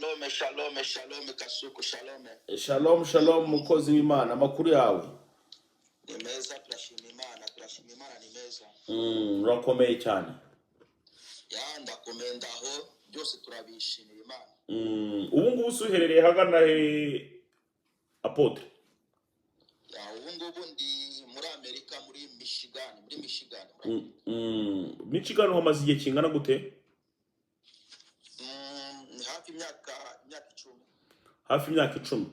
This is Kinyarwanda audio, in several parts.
Shalom, shalom, shalom, Kasuku, shalom. Shalom, shalom, mukozi w'Imana, amakuru yawe? Ni meza, turashima Imana, turashima Imana, ni meza. Urakomeye cyane. Ya, ndakomeye, ndaho, byose turabishimira Imana. Ubu ngubu se uherereye hagana he, apôtre? Ya, ubu ngubu ndi muri Amerika, muri Michigan, muri Michigan, muri Amerika. Michigan uhamaze igihe kingana gute? Ni hafi imyaka 10. Hafi imyaka 10. Mm.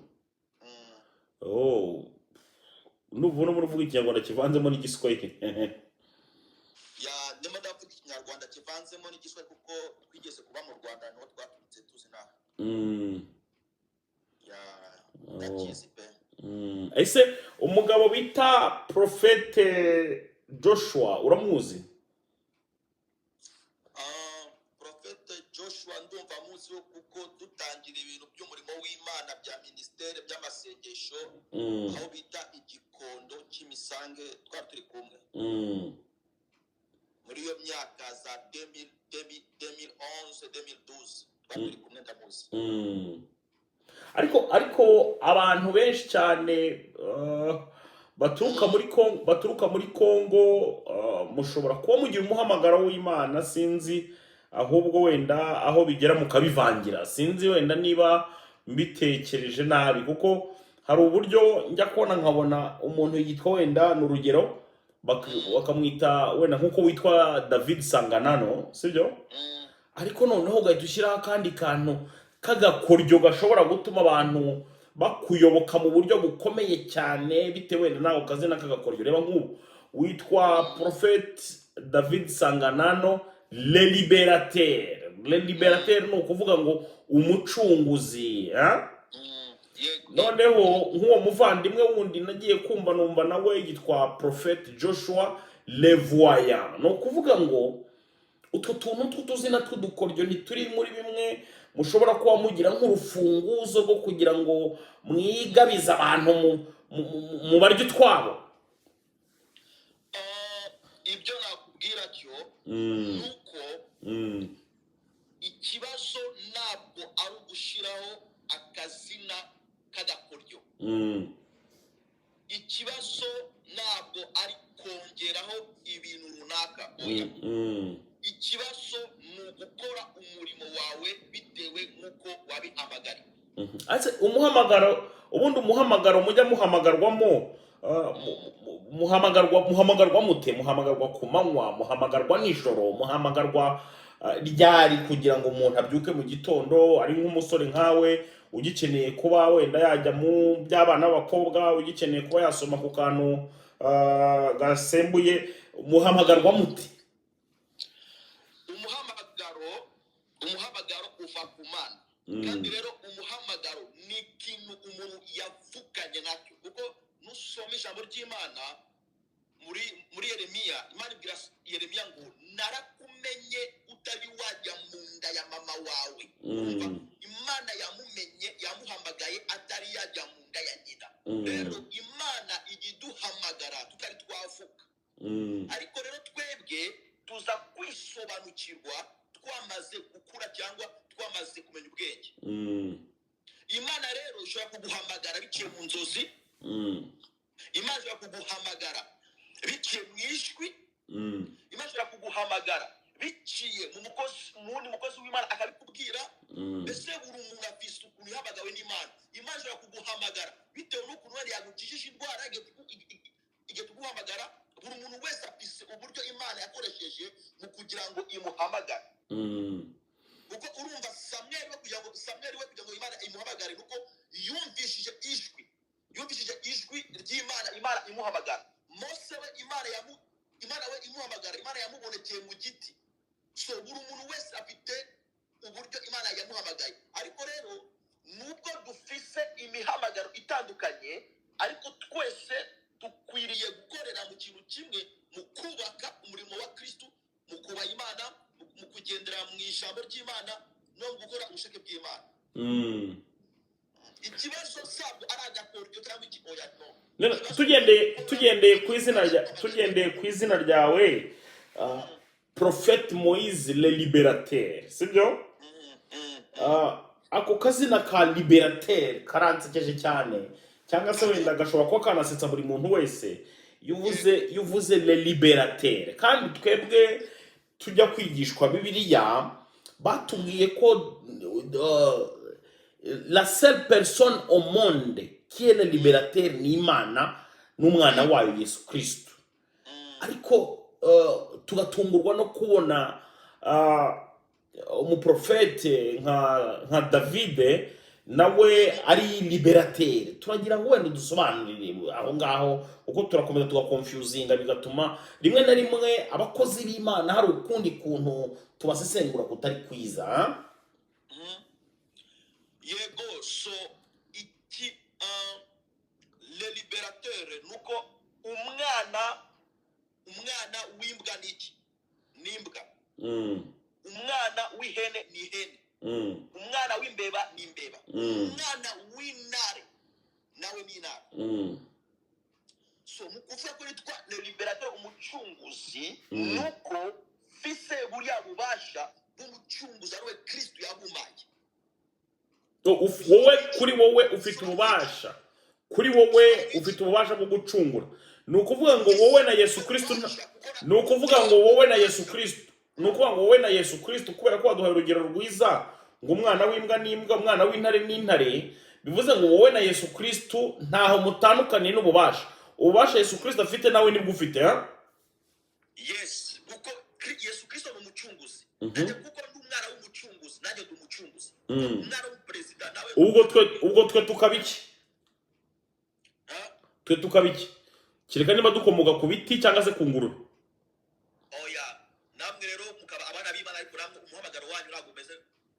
Oh, nubona umuntu uvuga Ikinyarwanda kivanzemo n'Igiswahili. Ya, ndimo ndavuga Ikinyarwanda kivanzemo n'Igiswahili kuko twigeze kuba mu Rwanda, niho twaturutse tuzi naho. Ya. Oh. Ndakizi pe. Ese umugabo bita Prophète Joshua uramuzi? Ah, Prophète Joshua ndumva muziho kuko dutangira ibintu by'umurimo w'Imana bya ministère by'amasengesho aho bita Igikondo cy'Imisange twari turi kumwe muri iyo myaka za 2000, 2011, 2012 twari turi kumwe, ndamuzi. Ariko abantu benshi cyane baturuka muri Congo, mushobora kuba mugira umuhamagaro w'Imana, sinzi ahubwo wenda aho bigera mukabivangira, sinzi wenda niba mbitekereje nabi, kuko hari uburyo njya kubona nkabona umuntu yitwa, wenda ni urugero, bakamwita wenda nk'uko witwa David Sanganano, sibyo? Mm. Ariko noneho ugahita ushyiraho akandi kantu k'agakoryo gashobora gutuma abantu bakuyoboka mu buryo bukomeye cyane bitewe wenda n'ako kazina k'agakoryo. Reba nk'ubu witwa Prophet David Sanganano le Libérateur. Le Libérateur ni ukuvuga ngo umucunguzi, eh? Mm. Yego. Noneho nk'uwo muvandimwe wundi nagiye kumva numva nawe yitwa Prophet Joshua le Voyant. Ni ukuvuga ngo utwo tuntu tw'utuzina tw'udukoryo ntituri muri bimwe mushobora kuba mugira nk'urufunguzo rwo kugira ngo mwigabize abantu mu baryo utwabo? Ah, ibyo nakubwira cyo nuko ikibazo ntabwo ari ugushyiraho akazina k'agakoryo. Ikibazo ntabwo ari kongeraho ibintu runaka, oya. Ikibazo ni ugukora umurimo wawe bitewe n'uko wabihamagariwe. Ese umuhamagaro, ubundi umuhamagaro mujya muhamagarwamo, muhamagarwa mute? Muhamagarwa ku manywa, muhamagarwa nijoro, muhamagarwa ryari kugira ngo umuntu abyuke mu gitondo ari nk'umusore nkawe ugikeneye kuba wenda yajya mu by'abana b'abakobwa, ugikeneye kuba yasoma ku kantu gasembuye? Muhamagarwa mute? Umuhamagaro uva ku Mana. Kandi rero umuhamagaro ni ikintu umuntu yavukanye nacyo, kuko nusoma ijambo ry'Imana muri Yeremiya, Imana ibwira Yeremiya ngo: "Narakumenye utari wajya mu nda ya mama wawe." Urumva, Imana yamumenye, yamuhamagaye atari yajya mu nda ya nyina. Rero Imana ijya iduhamagara tutari twavuka. Ariko rero twebwe tuza kwisobanukirwa twamaze gukura cyangwa twamaze kumenya ubwenge. Imana rero ishobora kuguhamagara biciye mu nzozi. Imana ishobora kuguhamagara biciye mu ijwi. Imana ishobora kuguhamagara biciye mu mukozi, mu wundi mukozi w'Imana akabikubwira. Mbese buri muntu afise ukuntu yahamagawe n'Imana. Imana ishobora kuguhamagara bitewe n'ukuntu wenda yagukijije indwara, igihe tuguhamagara. Buri muntu wese afise uburyo Imana yakoresheje mu kugira ngo imuhamagare. Kuko urumva Samweli we kugira ngo Imana imuhamagare nuko yumvishije ijwi ry'Imana, Imana imuhamagara. Mose we Imana we imuhamagara, Imana yamubonekeye mu giti. So buri muntu wese afite uburyo Imana yamuhamagaye. Ariko rero nubwo dufise imihamagaro itandukanye, ariko twese dukwiriye gukorera mu kintu kimwe, mu kubaka umurimo wa Kristu, mu kubaha Imana, mu kugendera mu ijambo ry'Imana no mu gukora ubushake bw'Imana. Ikibazo sabwo ari agakoryo cyangwa iki, oya, no. None tugendeye ku izina ryawe, Prophète Moïse le Libérateur, sibyo? Mm. Ah, Ako kazina ka libérateur karansekeje cyane, cyangwa se wenda gashobora kuba kanasetsa buri muntu wese iyo uvuze le libérateur. Kandi twebwe tujya kwigishwa Bibiliya, batubwiye ko la seule personne au monde qui est le libérateur ni Imana n'umwana wayo Yesu Kristo. Ariko tugatungurwa no kubona umuprofete nka Davide nawe ari libérateur. Turagira ngo wenda udusobanurire aho ngaho, kuko turakomeza tugaconfusinga, bigatuma rimwe na rimwe abakozi b'Imana hari ukundi kuntu tubasesengura kutari kwiza, ha? Yego, so iki le libérateur nuko umwana w'imbwa ni iki? Ni imbwa. Umwana w'ihene ni ihene. Umwana w'imbeba ni imbeba. Umwana w'intare nawe ni intare. So mu kuvuga ko nitwa le libérateur, umucunguzi, nuko mfise buriya bubasha bw'umucunguzi, ariwe Kristo yabumaye. Wowe, kuri wowe ufite ububasha, kuri wowe ufite ububasha bwo gucungura. Ni ukuvuga ngo wowe na Yesu Kristo ni ukuvuga ngo wowe na Yesu Kristo, ni ukuvuga ngo wowe na Yesu Kristo, kubera ko waduhaye urugero rwiza ngo umwana w'imbwa n'imbwa, umwana w'intare n'intare, bivuze ngo wowe na Yesu Kristo ntaho mutandukaniye n'ububasha. Ububasha Yesu Kristo afite nawe nibwo ufite, ha? Yes, kuko Yesu Kristo ni umucunguzi. Nanjye kuko ndi umwana w'umucunguzi, nanjye ndi umucunguzi. Umwana w'umuperezida nawe. Ubwo twe tukaba iki? Ha? Twe tukaba iki, kereka niba dukomoka ku biti cyangwa se ku ngurube? Oya, namwe rero mukaba abana b'Imana, ariko namwe umuhamagaro wanyu ntabwo umeze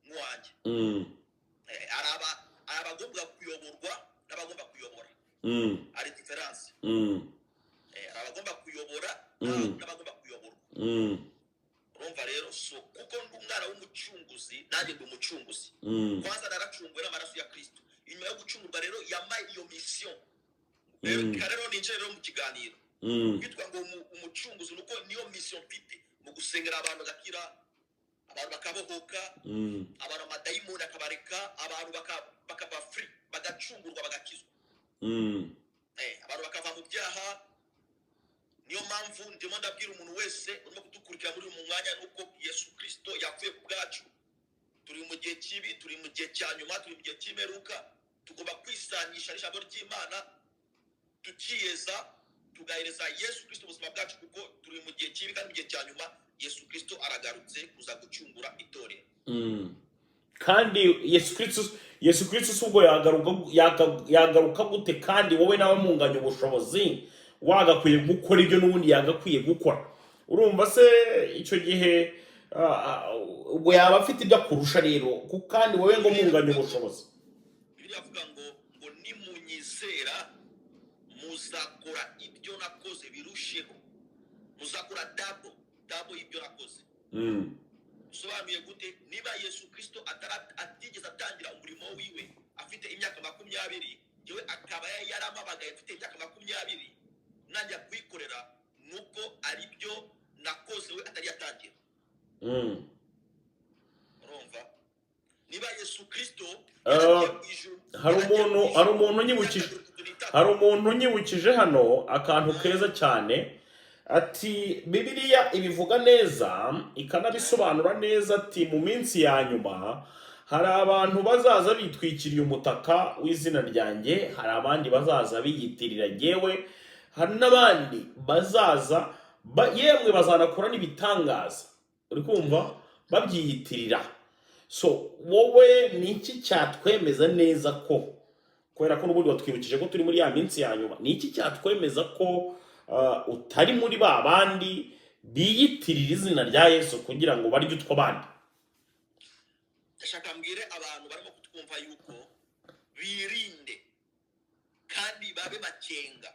nk'uwanjye. Hari abagomba kuyoborwa n'abagomba kuyobora. Hari différence. Hari abagomba kuyobora n'abagomba kuyoborwa. Urumva rero, so kuko ndi umwana w'umucunguzi, nanjye ndi umucunguzi. Kwanza naracunguwe n'amaraso ya Kristo. Inyuma yo gucungurwa rero, yamaye iyo mission rero. Reka rero ninjire rero mu kiganiro. Kwitwa ngo umucunguzi nuko niyo mission mfite mu gusengera abantu bagakira, abantu bakabohoka, abantu amadayimoni akabareka, abantu bakaba free, bagacungurwa, bagakizwa. Abantu bakava mu byaha. Niyo mpamvu ndimo ndabwira umuntu wese urimo kudukurikira muri uyu mwanya nuko Yesu Kristo yapfuye ku bwacu. Turi mu gihe kibi, turi mu gihe cya nyuma, turi mu gihe cy'imperuka. Tugomba kwisanisha n'ijambo ry'Imana, tukiyeza, tugahereza Yesu Kristo ubuzima bwacu, kuko turi mu gihe kibi kandi mu gihe cya nyuma Yesu Kristo aragarutse kuza gucungura itorero. Kandi Yesu Kristo si ubwo yagaruka gute kandi wowe nawe munganya ubushobozi, wagakwiye gukora ibyo n'ubundi yagakwiye gukora? Urumva se icyo gihe ubwo yaba afite ibyo akurusha rero, kandi wowe ngo munganya ubushobozi? Bibiliya avuga ngo nimunyizera muzakora ibyo nakoze birusheho, muzakora double double y'ibyo nakoze. Bisobanuye gute? Niba Yesu Kristo atigeze atangira umurimo wiwe afite imyaka 20, yewe akaba yaramamagaye afite imyaka 20, nanjye kuyikorera nuko ari byo nakoze we atari yatangira. Urumva, niba Yesu Kristo yaragiye mu ijuru, hari yaragiye mu umuntu ijuru hari umuntu imyaka unyibukije 33. Hari umuntu unyibukije hano akantu keza cyane, ati Bibiliya ibivuga neza ikanabisobanura neza, ati mu minsi ya nyuma hari abantu bazaza bitwikiriye umutaka w'izina ryanjye, hari abandi bazaza biyitirira jyewe, hari n'abandi bazaza yemwe bazanakora n'ibitangaza, uri kumva, babyiyitirira. So wowe ni iki cyatwemeza neza ko, kubera ko n'ubundi watwibukije ko turi muri ya minsi ya nyuma, ni iki cyatwemeza ko utari muri ba bandi biyitirira izina rya Yesu kugira ngo barye utwo bandi? Ndashaka mbwire abantu barimo kutwumva yuko birinde kandi babe makenga.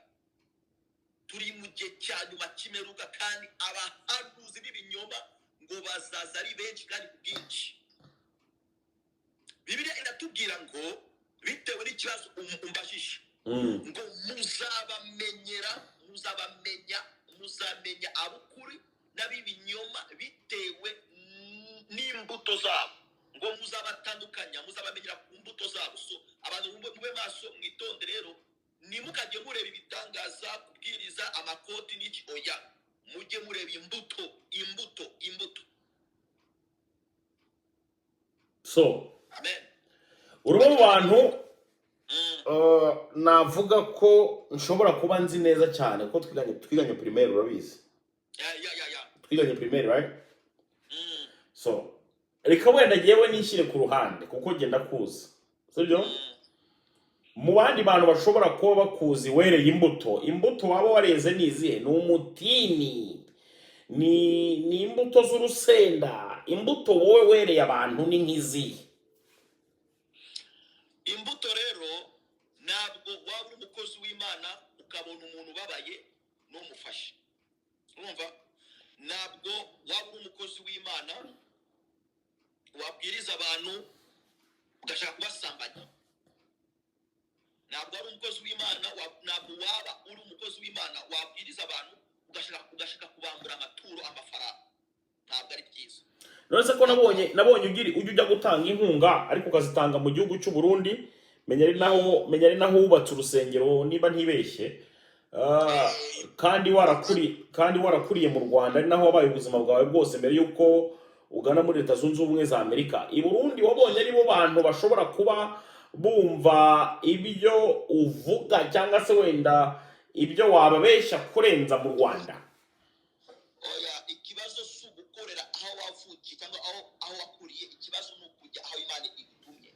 Turi mu gihe cya nyuma cy'imperuka, kandi abahanuzi b'ibinyoma ngo bazaza ari benshi kandi ku bwinshi. Bibiliya iratubwira ngo bitewe n'ikibazo umbajije, ngo muzabamenyera, muzabamenya, muzamenya ab'ukuri n'ab'ibinyoma bitewe n'imbuto zabo. Ngo Ngo muzabatandukanya, muzabamenyera ku mbuto zabo. So abantu mube maso, mwitonde rero, ntimukajye mureba ibitangaza, kubwiriza, amakoti n'iki. Oya, mujye mureba imbuto, imbuto, imbuto. So Amen. uri umwe mu bantu navuga ko nshobora kuba nzi neza cyane kuko twiganye primaire, urabizi. Ya. Twiganye primaire, right? Mm. So reka wenda ngewe nishyire ku ruhande kuko ngenda kuzi, sibyo? Mm. Mu bandi bantu bashobora kuba bakuzi, wereye imbuto, imbuto waba wareze ni izihe? Ni umutini, ni imbuto z'urusenda? Imbuto wowe wereye abantu ni nk'izihe? Imbuto rero, ntabwo waba uri umukozi w'Imana ukabona umuntu ubabaye ntumufashe. Urumva, ntabwo waba uri umukozi w'Imana wabwiriza abantu ugashaka kubasambanya. Ntabwo ari umukozi w'Imana, ntabwo waba uri umukozi w'Imana wabwiriza abantu ugashaka kubambura amaturo, amafaranga. Ntabwo ari byiza. None se ko nabonye ujya gutanga inkunga, ariko ukazitanga mu gihugu cy'u Burundi, menya ari naho wubatse urusengero niba ntibeshye? Kandi warakuriye mu Rwanda, ari naho wabaye ubuzima bwawe bwose mbere y'uko ugana muri Leta Zunze Ubumwe za Amerika. I Burundi wabonye aribo bantu bashobora kuba bumva ibyo uvuga, cyangwa se wenda ibyo wababeshya kurenza mu Rwanda? Oya, ikibazo si ugukorera aho wavukiye cyangwa aho wakuriye. Ikibazo ni ukujya aho Imana igutumye.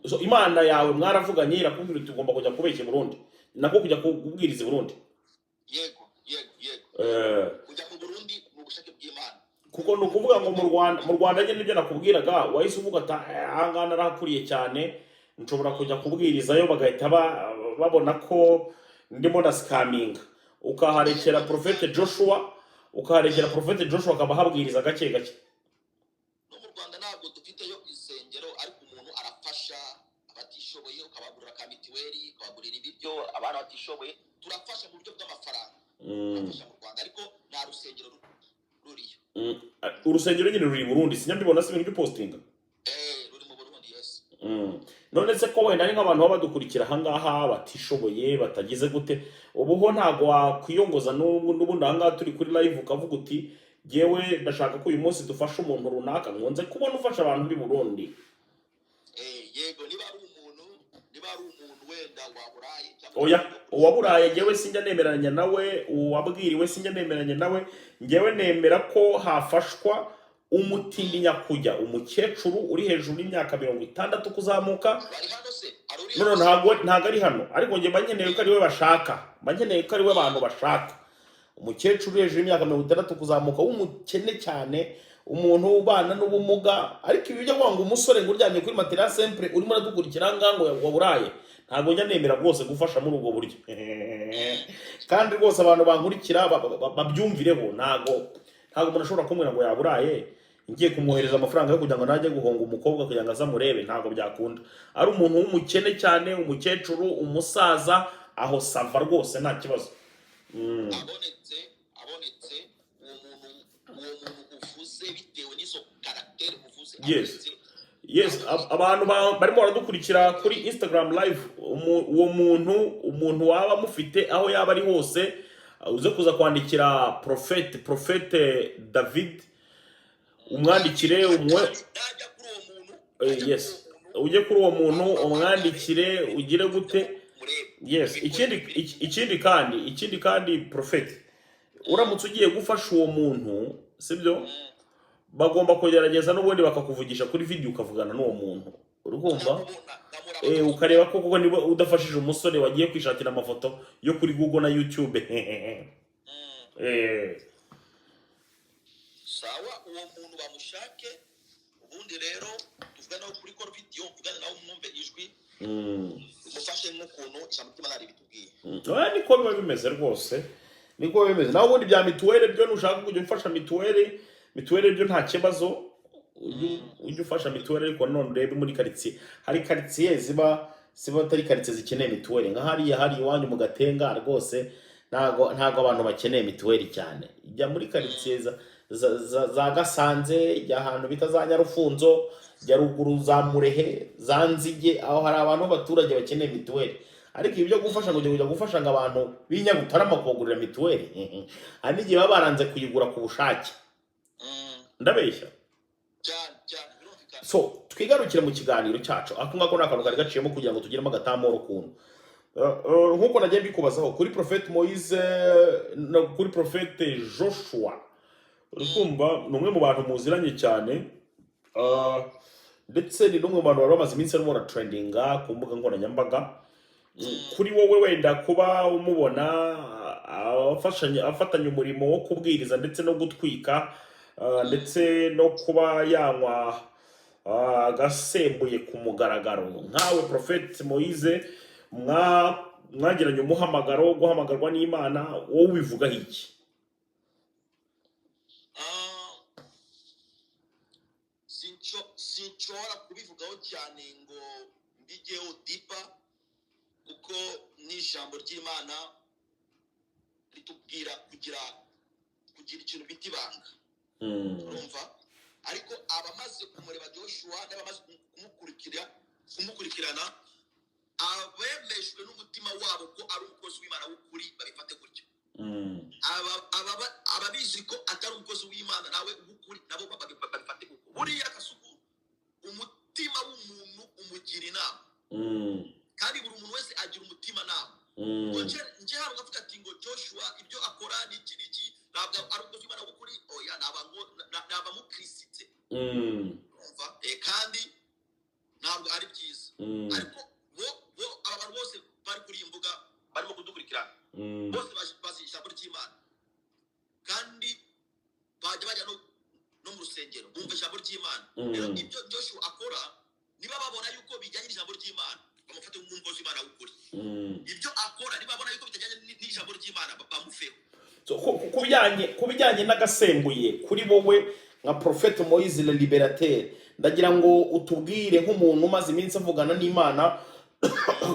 So, Imana yawe mwaravuganye, irakubwira uti ugomba kujya kubeshya i Burundi, nako kujya kubwiriza i Burundi? Yego. Kujya mu Burundi ni ubushake bw'Imana. Kuko ni ukuvuga ngo mu Rwanda nyine, nibyo nakubwiraga, wahise uvuga ati: "Ah, aha ngaha narahakuriye cyane, nshobora kujya kubwirizayo bagahita babona ko ndimo ndasikaminga." Ukaharekera Profete Joshua, akaba ahabwiriza gake gake. No mu Rwanda ntabwo dufiteyo insengero, ariko umuntu arafasha abatishoboye, ukabagurira ka mituweli, ukabagurira ibiryo abana batishoboye. Turafasha mu buryo bw'amafaranga. Turafasha mu Rwanda, ariko nta rusengero ruriyo. Urusengero nyine ruri i Burundi, sinjya mbibona si ibintu by'upostinga? Eh, ruri mu Burundi, yes. None se ko wenda ari nk'abantu baba badukurikira ahangaha batishoboye, batagize gute, ubu ho ntabwo wakwiyongoza n'ubundi ahangaha turi kuri live ukavuga uti: "Jyewe ndashaka ko uyu munsi dufasha umuntu runaka, nkunze kubona ufasha abantu b'i Burundi"? Eh, yego, niba ari umuntu wenda waburaye cyangwa Oya, uwaburaye njyewe sinjya nemeranya nawe, uwabwiriwe sinjya nemeranya nawe. Njyewe nemera ko hafashwa umutindi nyakujya, umukecuru uri hejuru y'imyaka 60 kuzamuka. Bari hano se? Hari uri No, hano se? ntabwo ari hano, ariko njye mba nkeneye ko ari we bashaka, mba nkeneye ko ari we abantu bashaka. Umukecuru uri hejuru y'imyaka 60 kuzamuka, w'umukene cyane, umuntu ubana n'ubumuga. Ariko ibi bijya kuvuga ngo umusore ngo uryamye kuri matera simple urimo uradukurikira aha ngaha ngo waburaye, ntabwo njya nemera rwose gufasha muri ubwo buryo. Kandi rwose abantu bankurikira babyumvireho, ntabwo umuntu ashobora kumbwira ngo yaburaye ngiye kumwohereza amafaranga yo kugira ngo najye guhonga umukobwa kugira ngo aze amurebe. Ntabwo byakunda. Ari umuntu w'umukene cyane, umukecuru, umusaza, aho ça va rwose, nta kibazo. Abonetse uwo muntu uvuze, bitewe n'izo caractère uvuze, Yes. abonetse. Yes, abantu barimo baradukurikira kuri Instagram live, uwo muntu, umuntu waba amufite aho yaba ari hose, uze kuza kwandikira Prophète David, umwandikire umwe. Najya kuri uwo muntu. Eh, yes, ujye kuri uwo muntu umwandikire, ugire gute? Murebe. Yes, ikindi kandi, Prophet, uramutse ugiye gufasha uwo muntu, sibyo, bagomba kugerageza n'ubundi bakakuvugisha kuri video, ukavugana n'uwo muntu, uri kumva? Ndamubona, ndamuraba. Ukareba ko koko niba udafashije umusore wagiye kwishakira amafoto yo kuri Google na YouTube. Sawa, uwo muntu bamushake. Ubundi rero tuvugane nawe kuri call video, mvugane nawe, mwumve ijwi, mufashe nk'ukuntu ijambo ry'Imana ribitubwiye. Oya, niko biba bimeze rwose, niko biba bimeze. Naho ubundi bya mituweli byo, nushaka kujya ufasha mituweli, mituweli byo nta kibazo, ujye ufasha mituweli. Ariko none urebe muri karitsiye, hari karitsiye ziba atari karitsiye zikeneye mituweli, nka hariya hari iwanyu mu Gatenga rwose, ntago abantu bakeneye mituweli cyane. Jya muri karitsiye za za Gasanze, jya ahantu bita za Nyarufunzo, jya ruguru za Murehe, za Nzige, aho hari abantu b'abaturage bakeneye mituweli. Ariko ibi byo gufasha ngo ujye kujya gufasha ngo abantu b'Inyarutarama kubagurira mituweli, hari n'igihe baba baranze kuyigura ku bushake. Ndabeshya? Cyane cyane, birumvikana. So twigarukire mu kiganiro cyacu. Ako ngako ni akantu kari gaciyemo kugira ngo tugiremo agatamoro ukuntu. Nk'uko nagiye mbikubazaho kuri Prophet Moise no kuri Prophet Joshua, uri kumva ni umwe mu bantu muziranye cyane, ndetse ni n'umwe mu bantu bari bamaze iminsi barimo baratrendinga ku mbuga nkoranyambaga. Kuri wowe wenda kuba umubona afatanya umurimo wo kubwiriza ndetse no gutwika, ndetse no kuba yanywa agasembuye ku mugaragaro, nkawe Prophet Moise mwagiranye umuhamagaro wo guhamagarwa n'Imana, wowe ubivugaho iki? Ah, sinshobora kubivugaho cyane ngo mbijyeho deeper, kuko n'ijambo ry'Imana ritubwira kugira ikintu bita ibanga. Urumva, ariko abamaze kumureba Joshua n'abamaze kumukurikirana, abemejwe n'umutima wabo ko ari umukozi w'Imana w'ukuri, babifate gutyo. Ababizi ko atari umukozi w'Imana nawe w'ukuri, nabo babifate uko. Buriya Kasuku, umutima w'umuntu umugira inama, kandi buri muntu wese agira umutima nama. Ngo nje hano nkavuga ati ngo Joshua ibyo akora ni iki n'iki, ntabwo ari umukozi w'Imana w'ukuri, oya, naba mukrisitse. Urumva? Kandi ntabwo ari byiza. Ariko bo aba bantu bose bari kuri iyi mbuga barimo kudukurikirana, bose bazi ijambo ry'Imana, kandi bajya no mu rusengero bumva ijambo ry'Imana. Rero ibyo Joshua akora, niba babona yuko bijyanye n'ijambo ry'Imana, bamufate nk'umukozi w'Imana w'ukuri. Ibyo akora, niba babona yuko bitajyanye n'ijambo ry'Imana, bamufeho. So, ku bijyanye n'agasembuye, kuri wowe nka Prophet Moise le Liberateur, ndagira ngo utubwire nk'umuntu umaze iminsi avugana n'Imana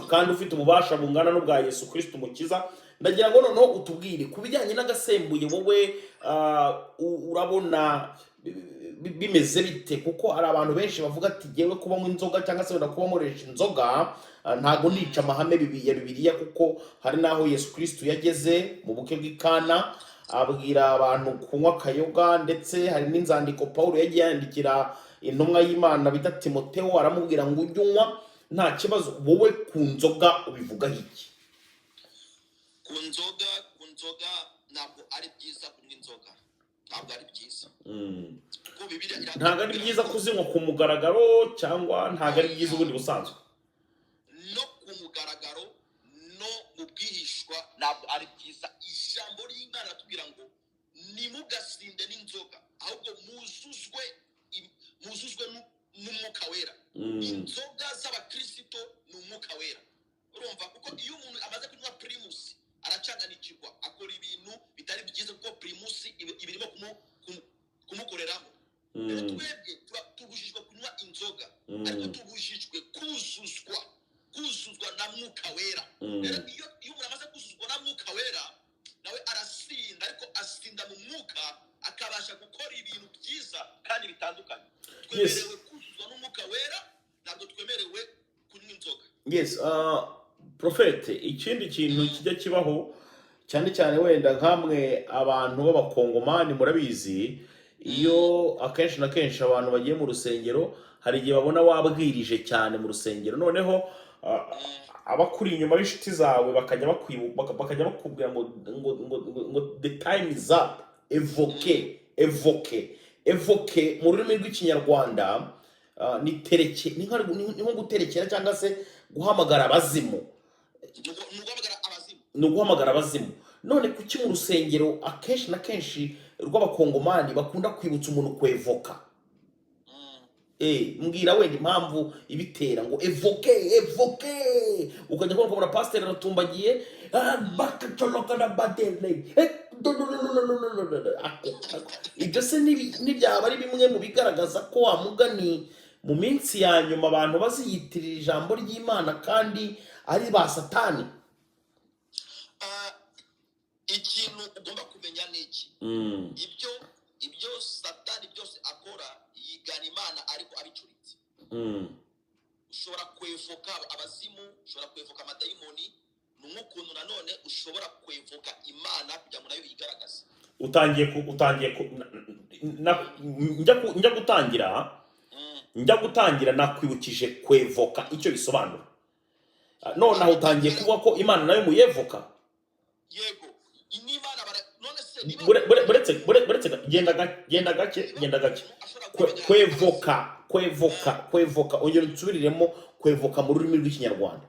kandi ufite ububasha bungana n'ubwa Yesu Kristo Umukiza, ndagira ngo noneho utubwire ku bijyanye n'agasembuye. Wowe urabona bimeze bite? Kuko hari abantu benshi bavuga ati: "Jyewe kuba nywa inzoga cyangwa se wenda kuba nkoresha inzoga, ntago nica amahame ya Bibiliya," kuko hari n'aho Yesu Kristo yageze mu bukwe bw'Ikana abwira abantu kunywa akayoga, ndetse hari n'inzandiko Paul yagiye yandikira intumwa y'Imana bita Timoteo, aramubwira ngo ujye unywa nta kibazo. Wowe ku nzoga ubivugaho iki? Ku nzoga ntabwo ari byiza kunywa inzoga, ntabwo ari byiza, kuko Bibiliya Ntabwo ari byiza kuzinywa ku mugaragaro, cyangwa ntabwo ari byiza ubundi busanzwe? No ku mugaragaro no mu bwihishwa ntabwo ari byiza. Ijambo ry'Imana ratubwira ngo ntimugasinde n'inzoga, ahubwo muzuzwe n'Umwuka Wera. Inzoga z'abakirisito ni Umwuka Wera, urumva? Kuko iyo umuntu amaze kunywa Primus aracanganikirwa, akora ibintu bitari byiza, kuko Primus iba irimo kumukoreramo. Rero twebwe tubujijwe kunywa inzoga, ariko tubujijwe kuzuzwa na Mwuka Wera. Rero iyo umuntu amaze kuzuzwa na Mwuka Wera, nawe arasinda, ariko asinda mu mwuka, akabasha gukora ibintu byiza kandi bitandukanye. Twemerewe kuzuzwa n'Umwuka Wera, ntabwo twemerewe kunywa inzoga. Yes, Prophète, ikindi kintu kijya kibaho cyane cyane, wenda nkamwe abantu b'Abakongomani murabizi, iyo akenshi na kenshi abantu bagiye mu rusengero, hari igihe babona wabwirije cyane mu rusengero, noneho abakuri inyuma b'inshuti zawe bakajya bakubwira ngo "The time is up, evoke, evoke, evoke." Mu rurimi rw'Ikinyarwanda ni tereke, ni nko guterekera cyangwa se guhamagara abazimu. Ni uguhamagara abazimu. Ni uguhamagara abazimu. None kuki mu rusengero akenshi na kenshi rw'Abakongomani bakunda kwibutsa umuntu kwevoka? Mbwira wenda impamvu ibitera ngo "evoke, evoke", ukajya kubona ukabona pasiteri aratumbagiye, "Ah, bakacoloka na badele, eh, do- do- do- do- do- do- do- do." Ibyo se ntibyaba ari bimwe mu bigaragaza ko wa mugani mu minsi ya nyuma abantu baziyitirira ijambo ry'Imana kandi ari ba Satani? Ah, ikintu ugomba kumenya ni iki: ibyo Ushobora kwevoka abazimu, ushobora kwevoka amadayimoni. Ni nk'ukuntu nanone ushobora kwevoka Imana kugira ngo nayo yigaragaze. Utangiye ku njya gutangira. Njya gutangira nakwibukije kwevoka icyo bisobanura. Nonaha utangiye kuvuga ko Imana nayo muyevoka. Yego, n'Imana none se niba Buretse genda gake, genda gake. Ashobora guhamagara Kwevoka, kwevoka, kwevoka, ongera unsubiriremo kwevoka mu rurimi rw'Ikinyarwanda.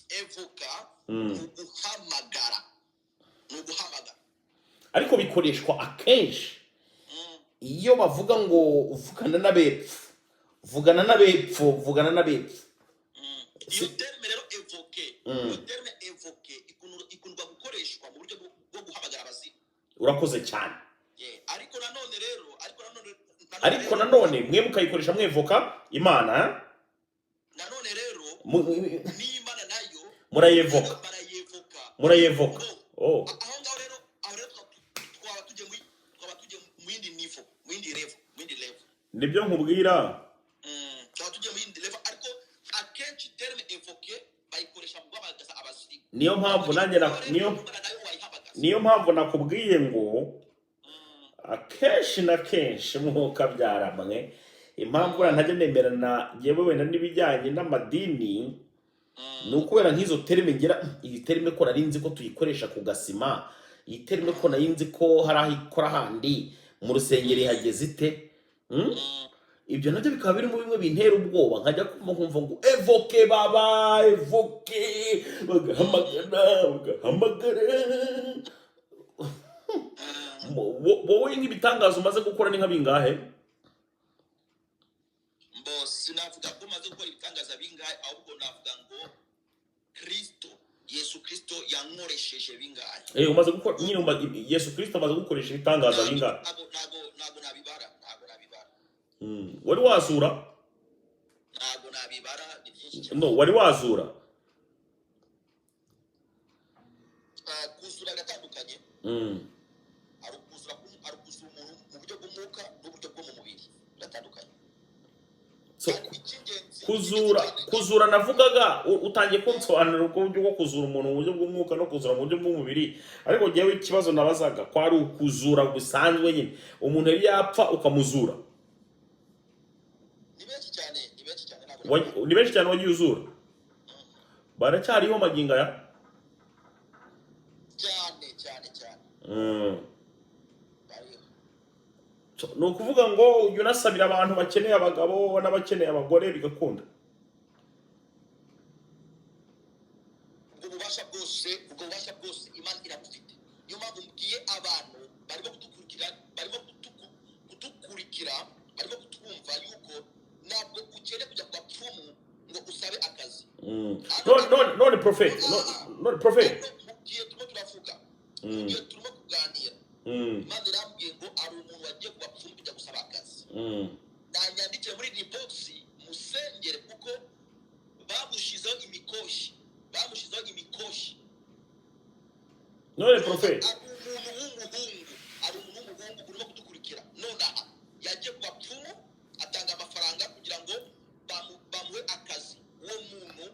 Evoka ni uguhamagara, ni uguhamagara. Ariko bikoreshwa akenshi iyo bavuga ngo vugana n'abepfo, vugana n'abepfo, vugana n'abepfo. Iyo terme rero évoquer, iyo terme évoquer ikundwa gukoreshwa mu buryo bwo guhamagara abazimu. Urakoze cyane. Yeah. Ariko nanone rero, ariko nanone Ariko rero, nanone mwe mukayikoresha mwevoka Imana, eh? Nanone rero n'Imana nayo Murayevoka. Barayevoka. Murayevoka. Bo, Oh. aho ngaho rero, aho rero twaba tugiye mu yindi niveau, mu yindi level, mu yindi level. Nibyo nkubwira. Twaba tugiye mu yindi level, ariko akenshi terme évoquer bayikoresha mu guhamagaza abazimu. Niyo mpamvu nanjye niyo Imana nayo wayihamagaza. Niyo mpamvu nakubwiye ngo akenshi na kenshi mwuka byaramwe, impamvu buriya ntajya nemerana yewe wenda n'ibijyanye n'amadini ni ukubera nk'izo terme. Ngira iyi terme ko nari nzi ko tuyikoresha ku gasima, iyi terme ko nari nzi ko hari aho ikora handi mu rusengero, ihageze ite? Ibyo nabyo bikaba biri mu bimwe bintera ubwoba, nkajya kumva nkumva ngo évoque, baba évoque, bagahamagara, bagahamagara. Wowe nk'ibitangaza umaze gukora ni nka bingahe? Mbo sinavuga ko maze gukora ibitangaza bingahe, ahubwo navuga ngo Kristo Yesu Kristo yankoresheje bingahe. Umaze gukora nyine, Yesu Kristo amaze gukoresha ibitangaza bingahe? Ntabwo nabibara, ntabwo nabibara. Wari wazura? Ntabwo nabibara, ni byinshi cyane. No, wari wazura? Kuzura biratandukanye. Hari ukuzura umuntu mu buryo bw'umwuka n'uburyo bwo mu mubiri, biratandukanye. So, Kandi icy'ingenzi kuzura cyane kuzura navugaga, utangiye kunsobanurira ubwo buryo bwo kuzura umuntu mu buryo bw'umwuka no kuzura mu buryo bw'umubiri, ariko njyewe ikibazo nabazaga ko ari ukuzura gusanzwe nyine, umuntu yari yapfa ukamuzura. Ni benshi cyane, ni benshi cyane, ntabwo Ni benshi cyane wagiye uzura, baracyariho magingo aya? Cyane cyane cyane. Bariho. So, ni ukuvuga ngo ujya unasabira abantu bakeneye abagabo n'abakeneye abagore bigakunda? Ubwo bubasha bwose, ubwo bubasha bwose Imana irabufite. Niyo mpamvu mbwiye abantu barimo kudukurikira, barimo kudukurikira, barimo kutwumva yuko ntabwo ukeneye kujya ku bapfumu ngo usabe akazi. None prophet, none prophet. Hano mu gihe turimo turavuga, mu gihe turimo kuganira, Imana irambwiye ngo hari umuntu wagiye ku bapfumu kujya gusaba akazi. Nanyandikire muri inbox musengere, kuko bamushyizeho imikoshi, bamushyizeho imikoshi. None prophet. Hari umuntu w'umuhungu, hari umuntu w'umuhungu urimo kudukurikira nonaha, yagiye ku bapfumu atanga amafaranga kugira ngo bamuhe akazi. Uwo muntu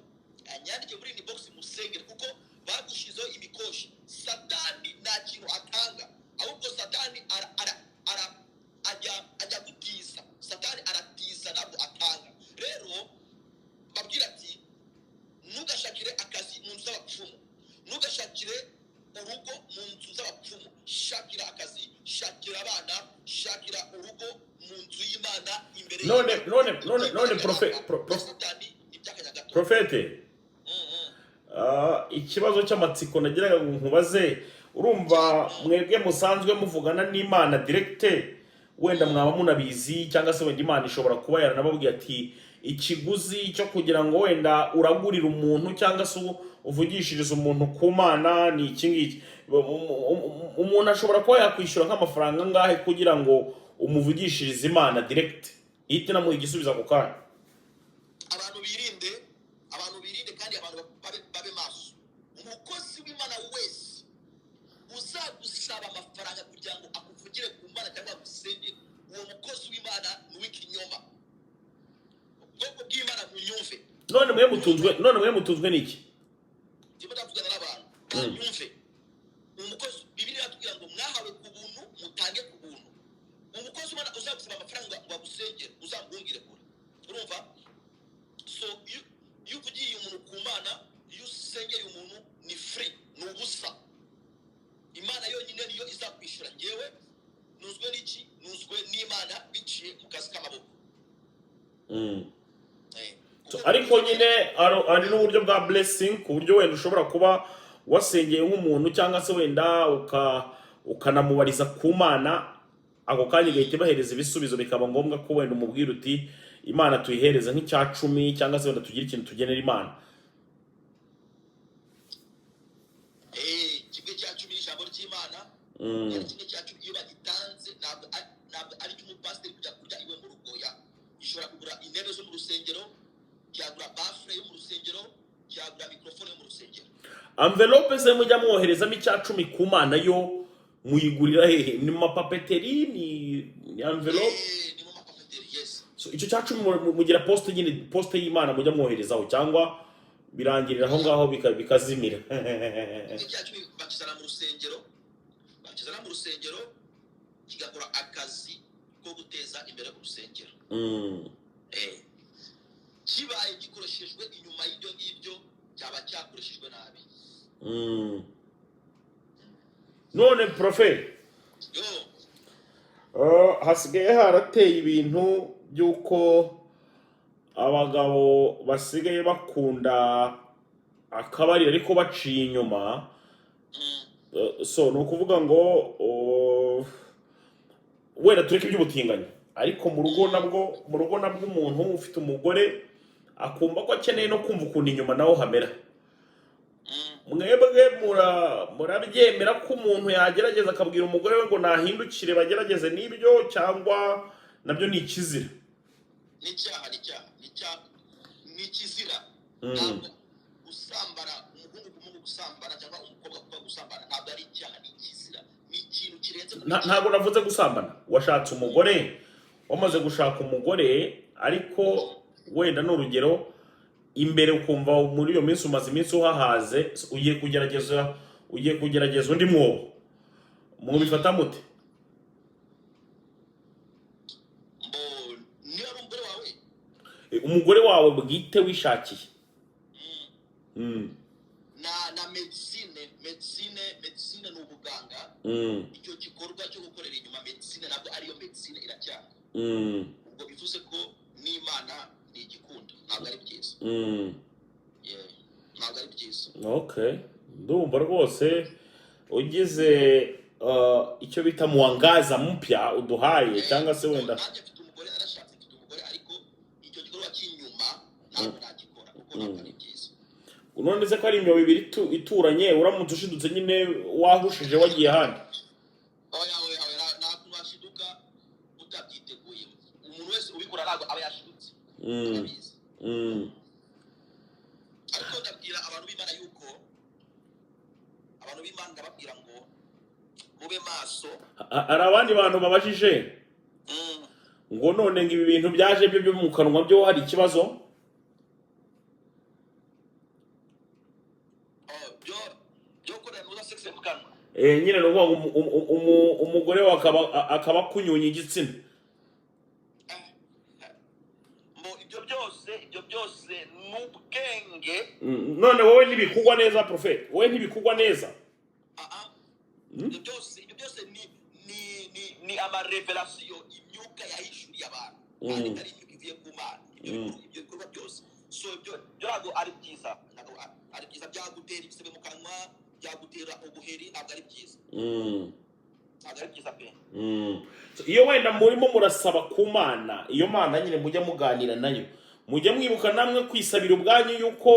anyandike muri inbox musengere, kuko bagushyizeho imikoshi. Satani nta kintu atanga, ahubwo Satani ajya gutiza. Satani aratiza, ntabwo atanga. Rero babwira ati ntugashakire akazi mu nzu z'abapfumu, ntugashakire urugo mu nzu z'abapfumu. Shakira akazi, shakira abana, shakira urugo mu nzu y'Imana, imbere None y'Imana. none prophet Satani ni iby'akanya gato. Prophet. Ikibazo cy'amatsiko nagiraga ngo nkubaze: urumva mwebwe musanzwe muvugana n'Imana direct, wenda mwaba munabizi, cyangwa se wenda Imana ishobora kuba yaranababwiye ati ikiguzi cyo kugira ngo wenda uragurire umuntu cyangwa se uvugishirize umuntu ku Mana ni iki ngiki. Umuntu ashobora kuba yakwishyura nk'amafaranga angahe kugira ngo umuvugishirize Imana direct, ihite inamuha igisubizo ako kanya? Abantu birinde, abantu birinde, kandi abantu babe maso. Umukozi w'Imana wese uzagusaba amafaranga kugira ngo akuvugire ku Mana cyangwa agusengere, uwo mukozi w'Imana ni uw'ikinyoma. None mwe mutunzwe n'iki? Ndimo ndavugana n'abantu banyumve. Umukozi, Bibiliya iratubwira ngo mwahawe ku buntu, mutange ku buntu. Umukozi ubona uzagusaba amafaranga ngo agusengere, uzamuhungire kure. Urumva? So iyo uvugiye umuntu ku Mana, iyo usengeye umuntu, ni free, ni ubusa. Imana yonyine niyo izakwishyura. Ngewe nuzwe n'iki? Nuzwe n'Imana biciye mu kazi k'amaboko. So, ariko nyine hari n'uburyo bwa blessing, ku buryo wenda ushobora kuba wasengeye nk'umuntu, cyangwa se wenda ukanamubariza ku Mana, ako kanya igahita ibahereza ibisubizo, bikaba ngombwa ko wenda umubwira uti Imana tuyihereze nk'icya cumi, cyangwa se wenda tugire ikintu tugenera Imana. Kimwe cya cumi n'ijambo ry'Imana. Kandi 1/10 iyo bagitanze, ntabwo ari icy'umupasiteri kujya kurya iwe mu rugo. Ya gishobora kugura intebe zo mu rusengero, cyagura baffle yo mu rusengero, cyagura mikorofone yo mu rusengero. Envelope se mujya mwoherezamo icya cumi ku Mana, yo muyigurira hehe? Ni mu mapapeterie? Ni envelope? Ni mu mapapeterie, yes. So, icyo cya cumi mugira poste nyine, poste y'Imana mujya mwoherezaho, cyangwa birangirira aho ngaho bikazimira? 1/10 bakizana mu rusengero, bakizana mu rusengero kigakora akazi ko guteza imbere urusengero. Kibaye gikoreshejwe inyuma y'ibyo ngibyo, cyaba cyakoreshejwe nabi. None profe, yo. Hasigaye harateye ibintu by'uko abagabo basigaye bakunda akabariro ariko baciye inyuma. So ni ukuvuga ngo wenda tureke iby'ubutinganyi, ariko mu rugo nabwo umuntu ufite umugore akumva ko akeneye no kumva ukuntu inyuma naho hamera. Mwebwe murabyemera ko umuntu yagerageza akabwira umugore we ngo nahindukire bagerageze n'ibyo, cyangwa nabyo ni ikizira? Ni icyaha, ni icyaha, ni icyaha, ni ikizira. Ntabwo gusambana, umuhungu ku muhungu gusambana cyangwa umukobwa kuba gusambana, ntabwo ari icyaha, ni ikizira, ni ikintu kirenze ku Ntabwo navuze gusambana. Washatse umugore, wamaze gushaka umugore, ariko wenda ni urugero, imbere ukumva muri iyo minsi umaze iminsi uhahaze, ugiye kugerageza undi mwobo, mubifata mute? Mbo niba ari umugore wawe? Umugore wawe bwite wishakiye. Na medicine ni ubuganga. Icyo gikorwa cyo gukorera inyuma, medicine ntabwo ariyo, medicine iracyanga. Ubwo bivuze ko n'Imana ni igikunda, ntabwo ari byiza. Yeah, ntabwo ari byiza. Okay, ndumva rwose ugize icyo bita mwangaza mpya uduhaye, cyangwa se wenda Nanjye mfite umugore, narashatse, mfite umugore, ariko icyo gikorwa cy'inyuma ntabwo nagikora kuko ntabwo ari byiza. None se ko ari imyobo ibiri ituranye, uramutse ushidutse nyine wahushije wagiye ahandi? Oya, oya, oya, nta kuntu washiduka utabyiteguye. Umuntu wese ubikora ntabwo aba yashidutse, arabizi. Ariko ndabwira abantu b'Imana yuko, abantu b'Imana ndababwira ngo mube maso. Hari abandi bantu babajije ngo none ngo ibi bintu byaje byo mu kanwa byo hari ikibazo? Oh, byo gukorera nuza sex mu kanwa? Nyine ni ukuvuga ngo umugore we akaba akunyunya igitsina. Mbo ibyo byose ni ubwenge. None wowe ntibikugwa neza, prophet? Wowe ntibikugwa neza? Ah, ah. Ibyo byose ni amarévélation imyuka yahishuriye abantu, kandi itari imyuka ivuye ku Mana. Ibyo ibyo bikorwa byose, so ibyo byo ntabwo ari byiza, ntabwo ari byiza. Byagutera ibisebe mu kanwa, byagutera ubuheri, ntabwo ari byiza. Ntabwo ari byiza pe. So, iyo wenda murimo murasaba ku Mana, iyo Mana nyine mujya muganira nayo, mujya mwibuka namwe kwisabira ubwanyu yuko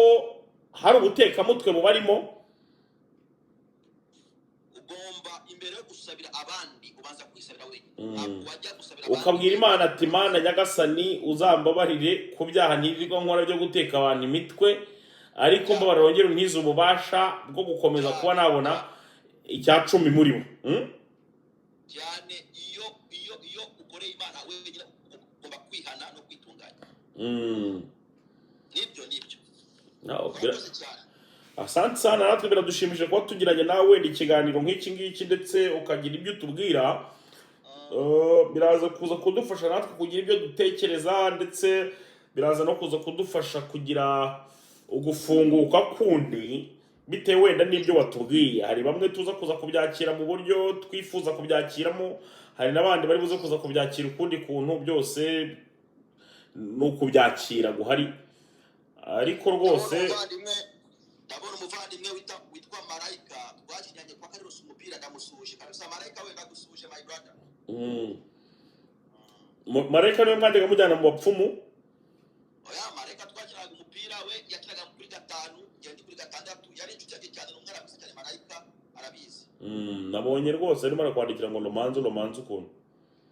hari ubutekamutwe bubarimo? Ugomba imbere yo gusabira abandi ubanza kwisabira wenyine. Ntabwo wajya gusabira Ukabwira Imana ati: "Mana nyagasani, uzambabarire ku byaha ntirirwa nkora byo guteka abantu imitwe, ariko mbabarira wongere untize ububasha bwo gukomeza kuba nabona icya cumi muri bo." Cyane. Iyo ukoreye Imana wenyine, ugomba kwihana no kwitunganya. Nibyo, nibyo. No, Urakoze cyane. Asante sana. Natwe biradushimishije kuba tugiranye nawe wenda ikiganiro nk'iki ngiki, ndetse ukagira ibyo utubwira. Biraza kuza kudufasha natwe kugira ibyo dutekereza, ndetse biraza no kuza kudufasha kugira ugufunguka kundi bitewe wenda n'ibyo watubwiye. Hari bamwe tuza kuza kubyakira mu buryo twifuza kubyakiramo, hari n'abandi bari buze kuza kubyakira ukundi kuntu. Byose ni ukubyakira guhari, ariko rwose Ndabona umuvandimwe witwa Marayika, twakinanye kwa Karirusi umupira. Ndamusuhuje kabisa. Marayika we, ndagusuhuje, my brother. Marayika niwe mwajyaga mujyana mu bapfumu? Oya, Marayika twakinaga umupira, we yakinaga kuri 5, njye ndi kuri 6. Yari inshuti yanjye cyane, ni umwana mwiza cyane. Marayika arabizi. Nabonye rwose arimo arakwandikira ngo Romanzo, Romanzo ukuntu.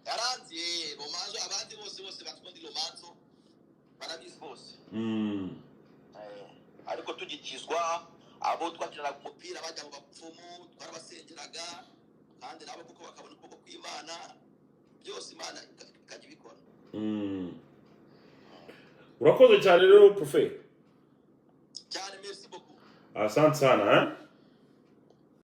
Yaranzi Romanzo, abandi bose bazi ko ndi Romanzo, barabizi bose. Ariko tugikizwa, abo twakinanaga umupira bajya mu bapfumu, twarabasengeraga kandi nabo kuko bakabona ukuboko kw'Imana, byose Imana ikajya ibikora. Urakoze cyane rero, profe. Cyane, merci beaucoup. Asante sana, eh?